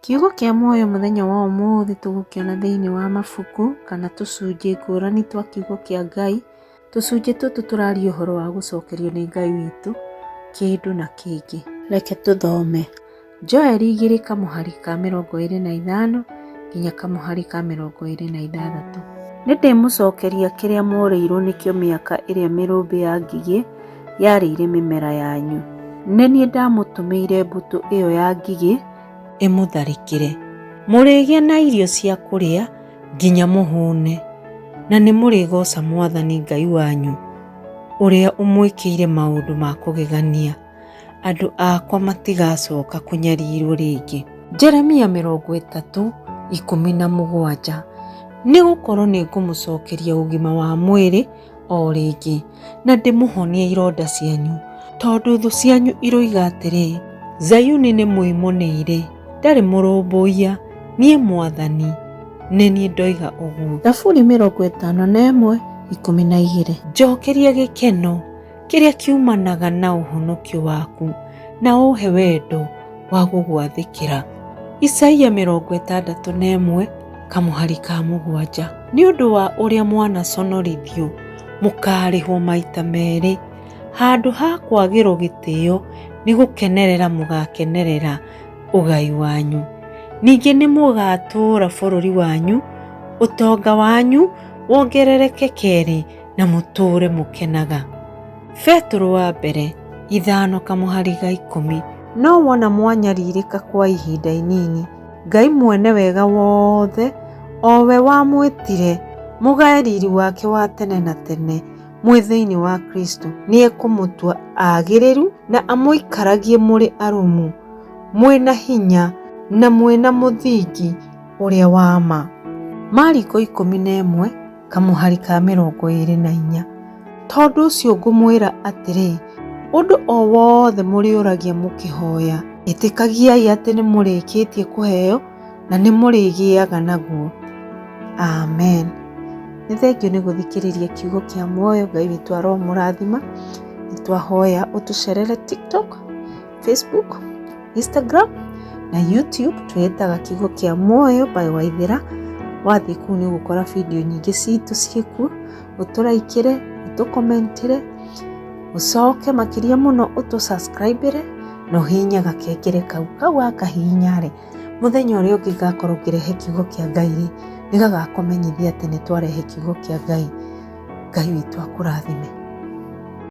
Kiugo kĩa muoyo mũthenya wa ũmũthĩ tũgũkĩona thĩinĩ wa mabuku kana tũcunjĩ ngũrani twa kiugo kĩa Ngai. Tũcunjĩ tũtũ tũraria ũhoro wa gũcokerio nĩ Ngai witũ kĩndũ na kĩngĩ. Reke tũthome. Joeli igĩrĩ kamũhari ka 25 nginya kamũhari ka 26. Nĩndĩmũcokeria kĩrĩa mworĩirwo nĩkĩo mĩaka ĩrĩa mĩrũmbĩ ya ngigĩ yarĩire mĩmera yanyu. Nĩ niĩ ndamũtũmĩire mbũtũ ĩyo ya ngigĩ ĩmũtharĩkĩre. Mũrĩgĩa na irio cia kũrĩa nginya mũhũne, na nĩmũrĩgooca Mwathani Ngai wanyu ũrĩa ũmwĩkĩire maũndũ ma kũgegania. Andũ akwa matigacoka kũnyarirwo rĩngĩ. Jeremia 30:17. Nĩ gũkorwo nĩ ngũmũcokeria ũgima wa mwĩrĩ o rĩngĩ, na ndĩmũhonie ironda cianyu, tondũ thũ cianyu iroiga atĩrĩ, Zayuni nĩ mwĩmonĩire, ndarĩ mũrũmbũiya, niĩ Mwathani nĩ niĩ ndoiga ũguo. Thaburi 51:12. Njokeria gĩkeno kĩrĩa kiumanaga na ũhonokio waku, na ũhe wendo wa gũgwathĩkĩra. Isaia 61 kamũhari ka 7. Nĩ ũndũ wa ũrĩa mwanaconorithio, mũkaarĩhwo maita merĩ. Handũ ha kwagĩrwo gĩtĩo nĩ gũkenerera mũgakenerera ũgai wanyu. Ningĩ nĩ mũgaatũũra bũrũri wanyu, ũtonga wanyu wongerereke kerĩ, na mũtũũre mũkenaga. Petero wa mbere 5 kamũhari ga 10. No wona mwanyarirĩka kwa ihinda inini, Ngai mwene wega wothe, o we wamwĩtire mũgae riri wake wa tene na tene mwĩ thĩinĩ wa Kristo, nĩekũmũtua agĩrĩru na amũikaragie mũrĩ arũmu, mwĩ na hinya na mwĩ na mũthingi ũrĩa wa ma. Mariko 11 kamũhari ka 24. Tondũ ũcio ngũmwĩra atĩrĩ, ũndũ o wothe mũrĩũragia mũkĩhoya, ĩtĩkagiai atĩ nĩmũrĩkĩtie kũheo na nĩmũrĩgĩaga naguo. Amen. Nĩ thengio nĩ gũthikĩrĩria kiugo kĩa muoyo. Ngai witũ aromũrathima. Nĩtwahoya ũtũcerere TikTok, Facebook, Instagram na YouTube. Twĩtaga kiugo kĩa muoyo by Waithera. Wathiĩ kũu nĩ ũgũkora video nyingĩ citũ ciĩkuo. Ũtũraikĩre, ũtũkomentĩre, ũcoke makĩria mũno ũtũ-subscribe-ĩre na ũhihinye gakengere kau. Kau wakahihinya rĩ, mũthenya ũrĩa ũngĩ ngakorwo ngĩrehe kiugo kĩa Ngai rĩ, nĩ gagakũmenyithia atĩ nĩ twarehe kiugo kĩa Ngai. Ngai witũ akũrathime.